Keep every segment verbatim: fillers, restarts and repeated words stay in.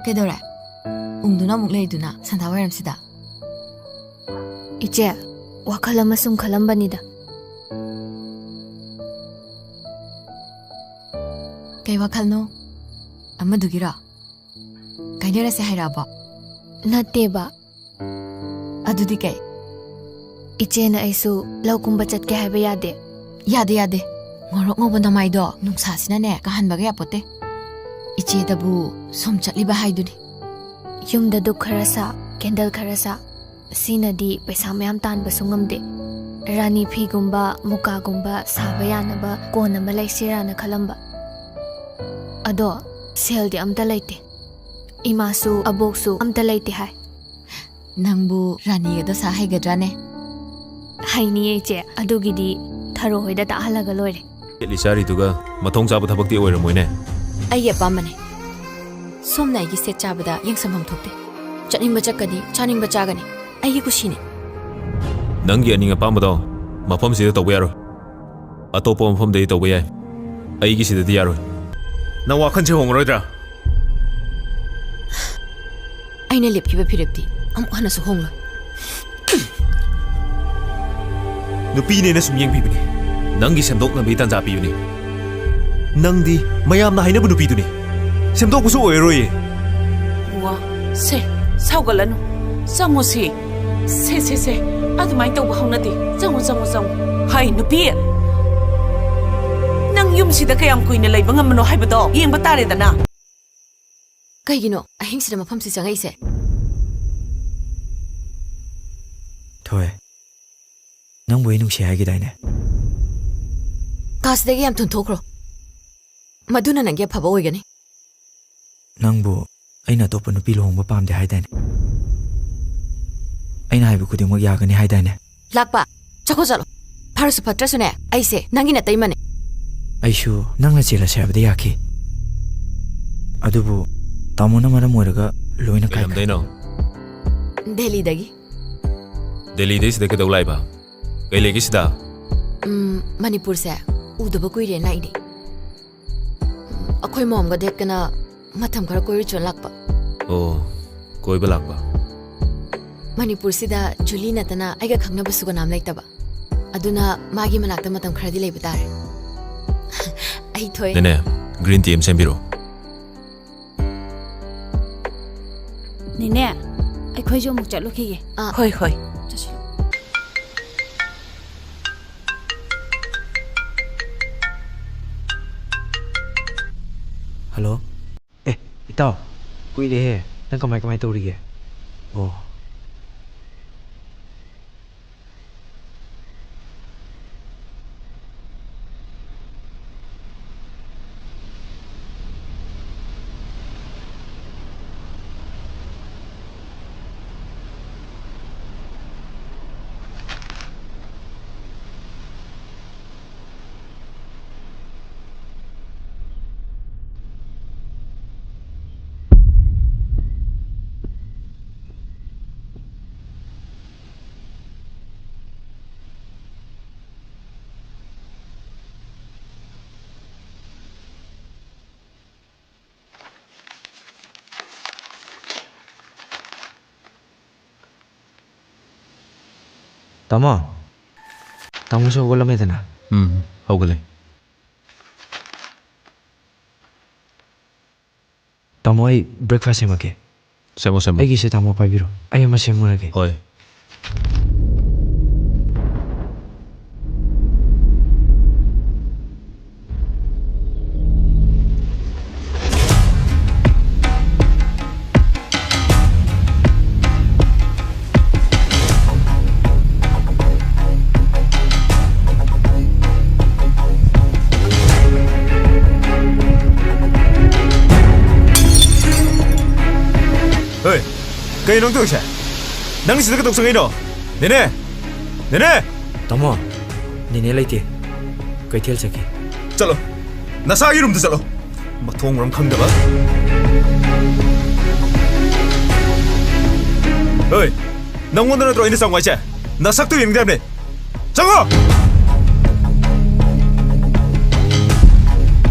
ꯀꯩꯗꯧꯔꯦ? ꯎꯪꯗꯨꯅ ꯑꯃꯨꯛ ꯂꯩꯗꯨꯅ ꯁꯟꯗꯥ ꯋꯥꯏꯔꯝꯁꯤꯗ? ꯏꯆꯦ, ꯋꯥꯈꯜ ꯑꯃ ꯁꯨꯝ ꯈꯜꯂꯝꯕꯅꯤꯗ꯫ ꯀꯩ ꯋꯥꯈꯜꯅꯣ? ꯑꯃꯗꯨꯒꯤꯔꯣ? ꯀꯥꯏꯅꯔꯁꯦ ꯍꯥꯏꯔꯛꯑꯕꯣ? ꯅꯠꯇꯦꯕ꯫ ꯑꯗꯨꯗꯤ ꯀꯩ? ꯏꯆꯦꯅ ꯑꯩꯁꯨ ꯂꯧ ꯀꯨꯝꯕ ꯆꯠꯀꯦ ꯍꯥꯏꯕ ꯌꯥꯗꯦ꯫ ꯌꯥꯗꯦ, ꯌꯥꯗꯦ꯫ ꯉꯧꯔꯣꯛ ꯉꯧꯕ ꯅꯃꯥꯏꯗꯣ ꯅꯨꯡꯁꯥꯁꯤꯅꯅꯦ ꯀꯥꯍꯟꯕꯒ ꯌꯥꯄꯣꯠꯇꯦ꯫ ꯏꯆꯦꯗꯕꯨ ꯁꯨꯝ ꯆꯠꯂꯤꯕ ꯍꯥꯏꯗꯨꯅꯤ꯫ ꯌꯨꯝꯗ ꯙꯨꯞ ꯈꯔ ꯁꯥ, ꯀꯦꯟꯗꯜ ꯈꯔ ꯁꯥ, ꯁꯤꯅꯗꯤ ꯄꯩꯁꯥ ꯃꯌꯥꯝ ꯇꯥꯟꯕꯁꯨ ꯉꯝꯗꯦ꯫ ꯔꯥꯅꯤ ꯐꯤꯒꯨꯝꯕ, ꯃꯨꯀꯥꯒꯨꯝꯕ ꯁꯥꯕ ꯌꯥꯅꯕ ꯀꯣꯟ ꯑꯃ ꯂꯩꯁꯤꯔꯥꯅ ꯈꯜꯂꯝꯕ꯫ ꯑꯗꯣ ꯁꯦꯜꯗꯤ ꯑꯝꯇ ꯂꯩꯇꯦ꯫ ꯏꯃꯥꯁꯨ ꯑꯕꯣꯛꯁꯨ ꯑꯝꯇ ꯂꯩꯇꯦ ꯍꯥꯏ꯫ ꯅꯪꯕꯨ ꯔꯥꯅꯤꯒꯗꯣ ꯁꯥ ꯍꯩꯒꯗ꯭ꯔꯥꯅꯦ? ꯍꯩꯅꯤꯌꯦ ꯏꯆꯦ, ꯑꯗꯨꯒꯤꯗꯤ ꯊꯔꯣ ꯍꯣꯏꯗ ꯇꯥꯛꯍꯜꯂꯒ ꯂꯣꯏꯔꯦ꯫ ꯁꯦꯠꯂꯤ ꯆꯥꯔꯤꯗꯨꯒ ꯃꯊꯣꯡ ꯆꯥꯕ ꯊꯕꯛꯇꯤ ꯑꯣꯏꯔꯝꯃꯣꯏꯅꯦ꯫ ꯑꯩꯒꯤ ꯑꯄꯥꯝꯕꯅꯦ꯫ ꯁꯣꯝꯅ ꯑꯩꯒꯤ ꯁꯦꯠ ꯆꯥꯕꯗ ꯌꯦꯡꯁꯟꯐꯝ ꯊꯣꯛꯇꯦ꯫ ꯆꯠꯅꯤꯡꯕ ꯆꯠꯀꯅꯤ, ꯆꯥꯅꯤꯡꯕ ꯆꯥꯒꯅꯤ꯫ ꯑꯩꯒꯤ ꯀꯨꯁꯤꯅꯦ꯫ ꯅꯪꯒꯤ ꯑꯅꯤꯡ ꯑꯄꯥꯝꯕꯗꯣ ꯃꯐꯝꯁꯤꯗ ꯇꯧꯕ ꯌꯥꯔꯣꯏ꯫ ꯑꯇꯣꯞꯄ ꯃꯐꯝꯗꯗꯤ ꯇꯧꯕ ꯌꯥꯏ, ꯑꯩꯒꯤꯁꯤꯗꯗꯤ ꯌꯥꯔꯣꯏ꯫ ꯅꯪ ꯋꯥꯈꯜꯁꯦ ꯍꯣꯡꯉꯔꯣꯏꯗ꯭ꯔꯥ? ꯑꯩꯅ ꯂꯦꯞꯈꯤꯕ ꯐꯤꯔꯦꯞꯇꯤ ꯑꯃꯨꯛ ꯍꯟꯅꯁꯨ ꯍꯣꯡꯂꯣꯏ꯫ ꯅꯨꯄꯤꯅꯦꯅ ꯁꯨꯝ ꯌꯦꯡꯕꯤꯕꯅꯤ꯫ ꯅꯪꯒꯤ ꯁꯦꯝꯗꯣꯛꯅꯕꯒꯤ ꯇꯥꯟꯖꯥ ꯄꯤꯕꯅꯤ꯫ ꯅꯪꯗꯤ ꯃꯌꯥꯝꯅ ꯍꯥꯏꯅꯕ ꯅꯨꯄꯤꯗꯨꯅꯤ꯫ ꯁꯦꯝꯗꯣꯛꯄꯁꯨ ꯑꯣꯏꯔꯔꯣꯏꯌꯦ꯫ ꯋꯥ, ꯁꯦ, ꯁꯥꯎꯒꯠꯂꯅꯨ꯫ ꯆꯪꯉꯨ ꯁꯤ꯫ ꯁꯦ, ꯁꯦ, ꯁꯦ꯫ ꯑꯗꯨꯃꯥꯏꯅ ꯇꯧꯕ ꯍꯧꯅꯗꯦ꯫ ꯆꯪꯉꯨ, ꯆꯪꯉꯨ, ꯆꯪꯉꯨ꯫ ꯍꯥꯏ, ꯅꯨꯄꯤ! ꯅꯪ ꯌꯨꯝꯁꯤꯗ ꯀꯌꯥꯝ ꯀꯨꯏꯅ ꯂꯩꯕ ꯉꯝꯕꯅꯣ ꯍꯥꯏꯕꯗꯣ ꯌꯦꯡꯕ ꯇꯥꯔꯦꯗꯅ꯫ ꯀꯩꯒꯤꯅꯣ ꯑꯍꯤꯡꯁꯤꯗ ꯃꯐꯝꯁꯤ ꯆꯪꯉꯛꯏꯁꯦ? ꯊꯣꯏ, ꯅꯪꯕꯨ ꯑꯩ ꯅꯨꯡꯁꯤ ꯍꯥꯏꯈꯤꯗꯥꯏꯅꯦ? ꯀꯥꯁꯤꯗꯒꯤ ꯌꯥꯝ ꯊꯨꯅ ꯊꯣꯛꯈ꯭ꯔꯣ꯫ ꯃꯗꯨꯅ ꯅꯪꯒꯤ ꯑꯐꯕ ꯑꯣꯏꯒꯅꯤ꯫ ꯅꯪꯕꯨ ꯑꯩꯅ ꯑꯇꯣꯞꯄ ꯅꯨꯄꯤ ꯂꯨꯍꯣꯡꯕ ꯄꯥꯝꯗꯦ ꯍꯥꯏꯗꯥꯏꯅꯦ? ꯑꯩꯅ ꯍꯥꯏꯕ ꯈꯨꯗꯤꯡꯃꯛ ꯌꯥꯒꯅꯤ ꯍꯥꯏꯗꯥꯏꯅꯦ? ꯂꯥꯛꯄ, ꯆꯠꯈꯣ ꯆꯠꯂꯣ꯫ ꯐꯔꯁꯨ ꯐꯠꯇ꯭ꯔꯁꯨꯅꯦ, ꯑꯩꯁꯦ ꯅꯪꯒꯤ ꯅꯇꯩꯃꯅꯦ꯫ ꯑꯩꯁꯨ ꯅꯪꯅ ꯆꯦꯜꯂꯁꯦ ꯍꯥꯏꯕꯗ ꯌꯥꯈꯤ꯫ ꯑꯗꯨꯕꯨ ꯇꯥꯃꯣꯅ ꯃꯔꯝ ꯑꯣꯏꯔꯒ ꯂꯣꯏꯅ ꯀꯥꯏꯈ꯭ꯔꯦ꯫ ꯀꯩ ꯂꯝꯗꯩꯅꯣ? ꯗꯦꯜꯂꯤꯗꯒꯤ꯫ ꯗꯦꯜꯂꯤꯗꯩ ꯁꯤꯗ ꯀꯩꯗꯧ ꯂꯥꯛꯏꯕ? ꯀꯩ ꯂꯩꯒꯦ ꯁꯤꯗ? ꯎꯝ, ꯃꯅꯤꯄꯨꯔꯁꯦ ꯎꯗꯕ ꯀꯨꯏꯔꯦꯅ ꯂꯥꯛꯏꯅꯦ꯫ ꯎꯝ, ꯑꯩꯈꯣꯏ ꯃꯣꯝꯒ ꯗꯦꯠꯀꯅ ꯃꯇꯝ ꯈꯔ ꯀꯣꯏꯔꯨ ꯆꯣꯟ ꯂꯥꯛꯄ꯫ ꯑꯣ, ꯀꯣꯏꯕ ꯂꯥꯛꯄ꯫ ꯃꯅꯤꯄꯨꯔꯁꯤꯗ ꯖꯨꯂꯤ ꯅꯠꯇꯅ ꯑꯩꯒ ꯈꯪꯅꯕꯁꯨ ꯀꯅꯥꯝ ꯂꯩꯇꯕ꯫ ꯑꯗꯨꯅ ꯃꯥꯒꯤ ꯃꯅꯥꯛꯇ ꯃꯇꯝ ꯈꯔꯗꯤ ꯂꯩꯕ ꯇꯥꯔꯦ꯫ ꯑꯩ ꯊꯣꯛꯑꯦ꯫ ꯅꯦꯅꯦ, green tea ꯑꯃ ꯁꯦꯝꯕꯤꯔꯣ꯫ ꯅꯦꯅꯦ, ꯑꯩꯈꯣꯏꯁꯨ ꯑꯃꯨꯛ ꯆꯠꯂꯨꯈꯤꯒꯦ꯫ ꯑꯥ꯫ ꯍꯣꯏ, ꯍꯣꯏ꯫ ꯆꯠꯁꯤ꯫ ꯍꯜꯂꯣ꯫ ꯑꯦ, ꯏꯇꯥꯎ, ꯀꯨꯏꯔꯦꯍꯦ꯫ ꯅꯪ ꯀꯃꯥꯏ, ꯀꯃꯥꯏ ꯇꯧꯔꯤꯒꯦ? ꯑꯣ꯫ ꯇꯥꯃꯣ, ꯇꯥꯃꯣꯁꯨ ꯍꯧꯒꯠꯂꯝꯃꯦꯗꯅ? ꯎꯝ, ꯍꯧꯒꯠꯂꯦ꯫ ꯇꯥꯃꯣ, ꯑꯩ breakfast ꯁꯦꯝꯃꯛꯀꯦ꯫ ꯁꯦꯝꯃꯣ, ꯁꯦꯝꯃꯣ꯫ ꯑꯩꯒꯤꯁꯦ ꯇꯥꯃꯣ ꯄꯥꯏꯕꯤꯔꯣ, ꯑꯩ ꯑꯃ ꯁꯦꯝꯃꯨꯔꯒꯦ꯫ ꯍꯣꯏ꯫ ꯍꯣꯏ, ꯀꯩꯅꯣ ꯅꯪ ꯇꯧꯔꯤꯁꯦ? ꯅꯪ ꯁꯤꯗ ꯀꯩꯗꯧ ꯆꯪꯉꯛꯏꯅꯣ? ꯅꯦꯅꯦ! ꯅꯦꯅꯦ! ꯇꯥꯃꯣ, ꯅꯦꯅꯦ ꯂꯩꯇꯦ꯫ ꯀꯩꯊꯦꯜ ꯆꯠꯈꯤ꯫ ꯆꯠꯂꯣ꯫ ꯅꯁꯥꯒꯤ ꯔꯨꯝꯗ ꯆꯠꯂꯣ꯫ ꯃꯊꯣꯡ ꯃꯔꯝ ꯈꯪꯗꯕ꯫ ꯍꯣꯏ, ꯅꯪꯉꯣꯟꯗ ꯅꯠꯇ꯭ꯔꯣ ꯑꯩꯅ ꯆꯪꯉꯣ ꯍꯥꯏꯁꯦ? ꯅꯁꯛꯇꯨ ꯌꯦꯡꯅꯤꯡꯗꯕꯅꯦ꯫ ꯆꯪꯉꯣ!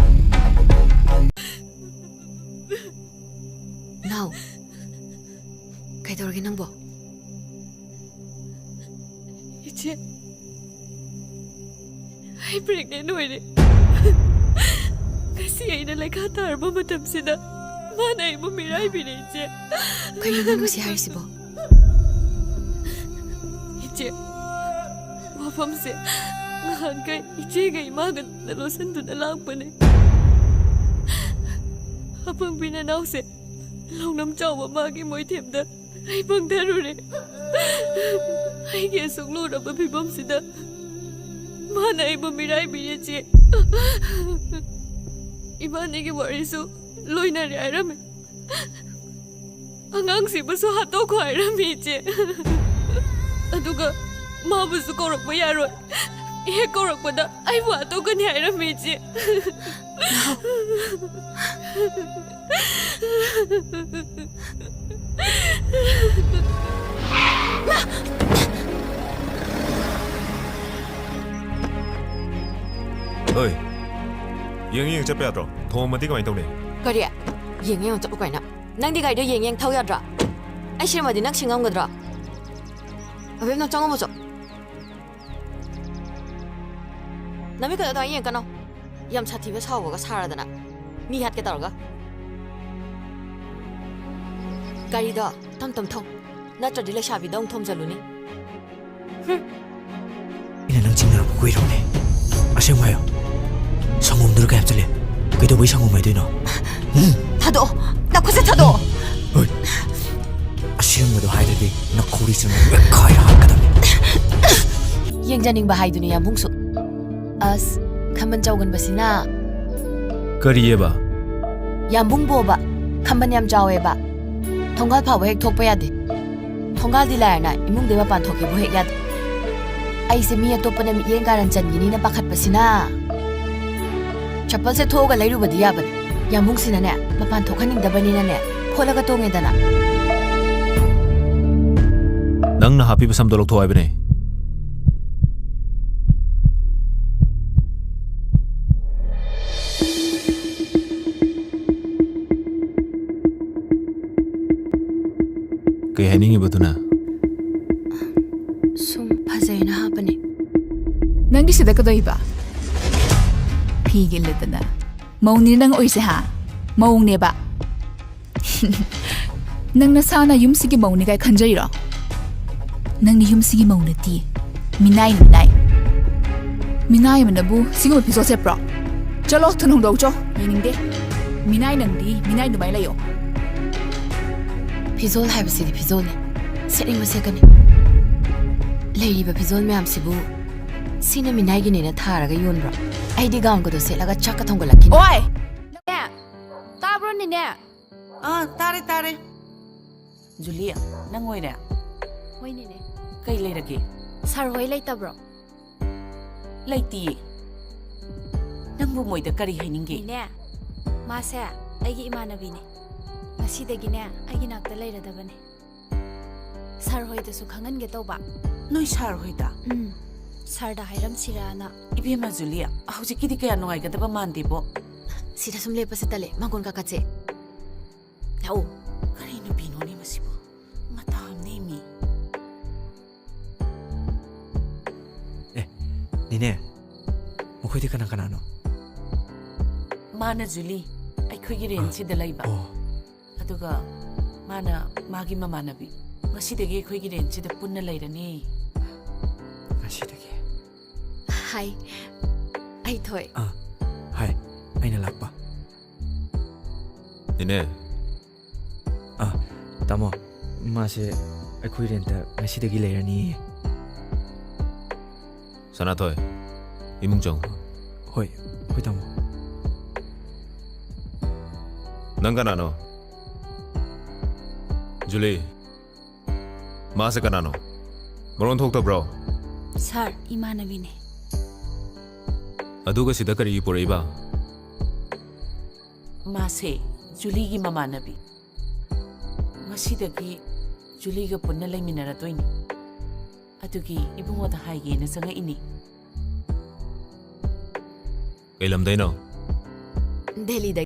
ꯅꯥꯎ, ꯀꯩꯗꯧꯔꯒꯦ ꯅꯪꯕꯣ? ꯏꯆꯦ, ꯑꯩ ꯄ꯭ꯔꯦꯒꯅꯦꯟ ꯑꯣꯏꯔꯦ꯫ ꯉꯁꯤ ꯑꯩꯅ ꯂꯩꯈꯥ ꯇꯥꯔꯕ ꯃꯇꯝꯁꯤꯗ ꯃꯥꯅ ꯑꯩꯕꯨ ꯃꯤꯔꯥꯏꯕꯤꯔꯦ, ꯏꯆꯦ꯫ ꯀꯩꯅꯣ ꯅꯪ ꯉꯁꯤ ꯍꯥꯏꯔꯤꯁꯤꯕꯣ? ꯏꯆꯦ, ꯋꯥꯐꯝꯁꯦ ꯉꯍꯥꯟꯈꯩ ꯏꯆꯦꯒ ꯏꯃꯥꯒ ꯂꯣꯠꯁꯤꯟꯗꯨꯅ ꯂꯥꯛꯄꯅꯦ꯫ ꯑꯄꯪꯕꯤ ꯅꯅꯥꯎꯁꯦ ꯂꯧꯅꯝ ꯆꯥꯎꯕ ꯃꯥꯒꯤ ꯃꯣꯏꯊꯦꯝꯗ ꯑꯩ ꯄꯪꯊꯔꯨꯔꯦ꯫ ꯑꯩꯒꯤ ꯑꯁꯨꯛ ꯂꯨꯔꯕ ꯐꯤꯕꯝꯁꯤꯗ ꯃꯥꯅ ꯑꯩꯕꯨ ꯃꯤꯔꯥꯏꯕꯤꯔꯦ, ꯆꯦ꯫ ꯏꯕꯥꯅꯤꯒꯤ ꯋꯥꯔꯤꯁꯨ ꯂꯣꯏꯅꯔꯦ ꯍꯥꯏꯔꯝꯃꯦ꯫ ꯑꯉꯥꯡꯁꯤꯕꯨꯁꯨ ꯍꯥꯠꯇꯣꯛꯈꯣ ꯍꯥꯏꯔꯝꯃꯤ, ꯏꯆꯦ꯫ ꯑꯗꯨꯒ ꯃꯥꯕꯨꯁꯨ ꯀꯧꯔꯛꯄ ꯌꯥꯔꯣꯏ꯫ ꯍꯦꯛ ꯀꯧꯔꯛꯄꯗ ꯑꯩꯕꯨ ꯍꯥꯠꯇꯣꯛꯀꯅꯤ ꯍꯥꯏꯔꯝꯃꯤ, ꯏꯆꯦ꯫ ꯍꯣꯏ, ꯌꯦꯡ ꯌꯦꯡ ꯆꯠꯄ ꯌꯥꯗ꯭ꯔꯣ? ꯊꯣꯡꯉꯝꯃꯗꯤ ꯀꯃꯥꯏꯅ ꯇꯧꯅꯤ? ꯀꯔꯤ? ꯌꯦꯡ ꯌꯦꯡ ꯆꯠꯄ ꯀꯥꯏꯅ? ꯅꯪꯗꯤ ꯒꯥꯔꯤꯗꯣ ꯌꯦꯡ ꯌꯦꯡ ꯊꯧ ꯌꯥꯗ꯭ꯔꯣ? ꯑꯩ ꯁꯤꯔꯝꯃꯗꯤ ꯅꯪ ꯁꯤꯡꯉꯝꯒꯗ꯭ꯔꯣ? ꯑꯕꯦꯝ, ꯅꯪ ꯆꯪꯉꯝꯃꯨ ꯆꯣ꯫ ꯅꯃꯤꯠꯀꯗꯣ ꯑꯗꯨꯃꯥꯏꯅ ꯌꯦꯡꯉꯛꯀꯅꯣ꯫ ꯌꯥꯝ ꯁꯥꯊꯤꯕ ꯁꯥꯎꯕꯒ ꯁꯥꯔꯗꯅ꯫ ꯃꯤ ꯍꯥꯠꯀꯦ ꯇꯧꯔꯒ꯫ ꯒꯥꯔꯤꯗꯣ ꯇꯝ ꯇꯝ ꯊꯧ꯫ ꯅꯠꯇ꯭ꯔꯗꯤ ꯂꯩꯁꯥꯕꯤꯗ ꯑꯃꯨꯛ ꯊꯣꯝꯖꯜꯂꯨꯅꯤ꯫ ꯍꯨꯝ꯫ ꯑꯩꯅ ꯅꯪ ꯆꯤꯡꯅꯔꯛꯄ ꯀꯨꯏꯔꯕꯅꯦ꯫ ꯑꯁꯦꯡꯕ ꯍꯥꯏꯌꯣ꯫ ꯁꯪꯒꯣꯝꯗꯨꯗ ꯀꯩ ꯍꯥꯞꯆꯜꯂꯦ? ꯀꯩꯗꯧꯕꯩ ꯁꯪꯒꯣꯝ ꯍꯥꯏꯗꯣꯏꯅꯣ? ꯍꯨꯝ꯫ ꯊꯥꯗꯣꯛꯑꯣ꯫ ꯅꯈꯨꯠꯁꯦ ꯊꯥꯗꯣꯛꯑꯣ꯫ ꯍꯣꯏ꯫ ꯑꯁꯦꯡꯕꯗꯣ ꯍꯥꯏꯗ꯭ꯔꯗꯤ ꯅꯈꯧꯔꯤ ꯆꯨꯝꯅ ꯃꯦꯠꯈꯥꯏꯔ ꯍꯥꯠꯀꯗꯕꯅꯤ꯫ ꯌꯦꯡꯖꯅꯤꯡꯕ ꯍꯥꯏꯗꯨꯅꯤ, ꯌꯥꯝꯕꯨꯡꯁꯨ꯫ ꯑꯁ, ꯈꯝꯕꯟ ꯆꯥꯎꯒꯟꯕꯁꯤꯅ꯫ ꯀꯔꯤꯑꯕ? ꯌꯥꯝꯕꯨꯡꯕꯣꯕ, ꯈꯝꯕꯟ ꯌꯥꯝ ꯆꯥꯎꯋꯦꯕ꯫ ꯊꯣꯡꯒꯥꯜ ꯐꯥꯎꯕ ꯍꯦꯛ ꯊꯣꯛꯄ ꯌꯥꯗꯦ꯫ ꯊꯣꯡꯒꯥꯜꯗꯤ ꯂꯥꯏꯔꯅ ꯏꯃꯨꯡꯗꯩ ꯃꯄꯥꯟ ꯊꯣꯛꯀꯦꯕꯨ ꯍꯦꯛ ꯌꯥꯗꯦ꯫ ꯑꯩꯁꯦ ꯃꯤ ꯑꯇꯣꯞꯄꯅ ꯃꯤꯠꯌꯦꯡ ꯀꯥꯔꯟ ꯆꯟꯈꯤꯅꯤꯅ ꯄꯥꯈꯠꯄꯁꯤꯅ꯫ ꯆꯄꯜꯁꯦ ꯊꯣꯛꯑꯒ ꯂꯩꯔꯨꯕꯗꯤ ꯌꯥꯕꯅꯤ꯫ ꯌꯥꯝꯕꯨꯡꯁꯤꯅꯅꯦ, ꯃꯄꯥꯟ ꯊꯣꯛꯍꯟꯅꯤꯡꯗꯕꯅꯤꯅꯅꯦ, ꯐꯣꯠꯂꯒ ꯇꯣꯡꯉꯦꯗꯅ꯫ ꯅꯪꯅ ꯍꯥꯞꯄꯤꯕ ꯁꯝꯗꯣ ꯂꯧꯊꯣꯛ ꯍꯥꯏꯕꯅꯦ꯫ ꯀꯩ ꯍꯥꯏꯅꯤꯡꯉꯤꯕꯗꯨꯅ? ꯁꯨꯝ ꯐꯖꯩꯅ ꯍꯥꯞꯄꯅꯦ꯫ ꯅꯪꯗꯤ ꯁꯤꯗ ꯀꯩꯗꯧꯏꯕ? ꯐꯤꯒ ꯏꯜꯂꯗꯅ꯫ ꯃꯧꯅꯤ ꯅꯪ ꯑꯣꯏꯁꯦ, ꯍꯥ? ꯃꯧꯅꯦꯕ꯫ ꯅꯪ ꯅꯁꯥꯅ ꯌꯨꯝꯁꯤꯒꯤ ꯃꯧꯅꯤ ꯀꯥꯏ ꯈꯟꯖꯔꯤꯔꯣ? ꯅꯪꯗꯤ ꯌꯨꯝꯁꯤꯒꯤ ꯃꯧ ꯅꯠꯇꯦ꯫ ꯃꯤꯅꯥꯏꯅꯤ, ꯃꯤꯅꯥꯏ꯫ ꯃꯤꯅꯥꯏ ꯑꯃꯅꯕꯨ ꯁꯤꯒꯨꯝꯕ ꯐꯤꯖꯣꯜ ꯁꯦꯠꯄ꯭ꯔꯣ? ꯆꯠꯂꯣ, ꯊꯨꯅ ꯍꯣꯡꯗꯣꯛꯎꯆꯣ꯫ ꯌꯦꯡꯅꯤꯡꯗꯦ꯫ ꯃꯤꯅꯥꯏ ꯅꯪꯗꯤ ꯃꯤꯅꯥꯏ ꯑꯗꯨꯃꯥꯏꯅ ꯂꯩꯌꯣ꯫ ꯐꯤꯖꯣꯜ ꯍꯥꯏꯕꯁꯤꯗꯤ ꯐꯤꯖꯣꯜꯅꯤ꯫ ꯁꯦꯠꯅꯤꯡꯕ ꯁꯦꯠꯀꯅꯤ꯫ ꯂꯩꯔꯤꯕ ꯐꯤꯖꯣꯜ ꯃꯌꯥꯝꯁꯤꯕꯨ ꯁꯤꯅ ꯃꯤꯅꯥꯏꯒꯤꯅꯦꯅ ꯊꯥꯔꯒ ꯌꯣꯟꯕ꯭ꯔꯣ? ꯑꯩꯗꯤ gownꯒꯗꯣ ꯁꯦꯠꯂꯒ ꯆꯥꯛꯀ ꯊꯣꯡꯒꯠꯂꯛꯈꯤꯅꯤ꯫ ꯑꯣꯏ! ꯅꯦ! ꯇꯥꯕ꯭ꯔꯣ, ꯅꯦꯅꯦ? ꯑꯥ, ꯇꯥꯔꯦ, ꯇꯥꯔꯦ꯫ ꯖꯨꯂꯤ, ꯅꯪ ꯑꯣꯏꯔꯦ? ꯍꯣꯏ, ꯅꯦꯅꯦ꯫ ꯀꯩ ꯂꯩꯔꯒꯦ? ꯁꯥꯔ ꯍꯣꯏ ꯂꯩꯇꯕ꯭ꯔꯣ? ꯂꯩꯇꯤꯌꯦ꯫ ꯅꯪꯕꯨ ꯃꯣꯏꯗ ꯀꯔꯤ ꯍꯥꯏꯅꯤꯡꯒꯦ? ꯅꯦꯅꯦ, ꯃꯥꯁꯦ ꯑꯩꯒꯤ ꯏꯃꯥꯟꯅꯕꯤꯅꯦ꯫ ꯉꯁꯤꯗꯒꯤꯅꯦ ꯑꯩꯒꯤ ꯅꯥꯛꯇ ꯂꯩꯔꯗꯕꯅꯦ꯫ ꯁꯥꯔ ꯍꯣꯏꯗꯁꯨ ꯈꯪꯍꯟꯒꯦ ꯇꯧꯕ꯫ ꯅꯣꯏ ꯁꯥꯔ ꯍꯣꯏꯗ? ꯎꯝ, ꯁꯥꯔꯗ ꯍꯥꯏꯔꯝꯁꯤꯔꯥꯅ꯫ ꯏꯕꯦꯝꯃ ꯖꯨꯂꯤ, ꯍꯧꯖꯤꯛꯀꯤꯗꯤ ꯀꯌꯥ ꯅꯨꯡꯉꯥꯏꯒꯗꯕ ꯃꯥꯟꯗꯦꯕꯣ꯫ ꯁꯤꯗ ꯁꯨꯝ ꯂꯦꯞꯄꯁꯦ ꯇꯜꯂꯦ, ꯃꯥꯡꯒꯣꯟ ꯀꯥꯈꯠꯁꯦ꯫ ꯂꯥꯛꯑꯣ꯫ ꯀꯔꯤ ꯅꯨꯄꯤꯅꯣꯅꯦ ꯃꯁꯤꯕꯨ? ꯃꯇꯥ ꯑꯃꯅꯦ ꯃꯤ꯫ ꯑꯦ, ꯅꯦꯅꯦ, ꯃꯈꯣꯏꯗꯤ ꯀꯅꯥ ꯀꯅꯥꯅꯣ? ꯃꯥꯅ ꯖꯨꯂꯤ, ꯑꯩꯈꯣꯏꯒꯤ ꯑꯥ, ꯔꯦꯟꯁꯤꯗ ꯂꯩꯕ꯫ ꯑꯣ꯫ ꯑꯗꯨꯒ ꯃꯥꯅ ꯃꯥꯒꯤ ꯃꯃꯥꯟꯅꯕꯤ꯫ ꯉꯁꯤꯗꯒꯤ ꯑꯩꯈꯣꯏꯒꯤ ꯔꯦꯟꯁꯤꯗ ꯄꯨꯟꯅ ꯂꯩꯔꯅꯤ꯫ ꯉꯁꯤꯗꯒꯤ? ꯍꯥꯏ, ꯑꯩ ꯊꯣꯏ꯫ ꯑꯥ, ꯍꯥꯏ, ꯑꯩꯅ ꯂꯥꯛꯄ꯫ ꯅꯦꯅꯦ꯫ ꯑꯥ, ꯇꯥꯃꯣ, ꯃꯥꯁꯦ ꯑꯩꯈꯣꯏ ꯔꯦꯟꯇ ꯉꯁꯤꯗꯒꯤ ꯂꯩꯔꯅꯤꯌꯦ꯫ ꯁꯅꯥꯊꯣꯏ, ꯏꯃꯨꯡ ꯆꯪꯉꯨ꯫ ꯍꯣꯏ, ꯍꯣꯏ, ꯇꯥꯃꯣ꯫ ꯅꯪ ꯀꯅꯥꯅꯣ? ꯖꯨꯂꯤ, ꯃꯥꯁꯦ ꯀꯅꯥꯅꯣ? ꯃꯔꯣꯟ ꯊꯣꯛꯇꯕ꯭ꯔꯣ? ꯁꯥꯔ, ꯏꯃꯥꯟꯅꯕꯤꯅꯦ꯫ ꯑꯗꯨꯒ ꯁꯤꯗ ꯀꯔꯤꯒꯤ ꯄꯨꯔꯛꯏꯕ? ꯃꯥꯁꯦ ꯖꯨꯂꯤꯒꯤ ꯃꯃꯥꯟꯅꯕꯤ꯫ ꯉꯁꯤꯗꯒꯤ ꯖꯨꯂꯤꯒ ꯄꯨꯟꯅ ꯂꯩꯃꯤꯟꯅꯔꯗꯣꯏꯅꯤ꯫ ꯑꯗꯨꯒꯤ ꯏꯕꯨꯡꯉꯣꯗ ꯍꯥꯏꯒꯦꯅ ꯆꯪꯉꯛꯏꯅꯤ꯫ ꯀꯩ ꯂꯝꯗꯩꯅꯣ? ꯗꯦꯜꯂꯤꯗꯒꯤ꯫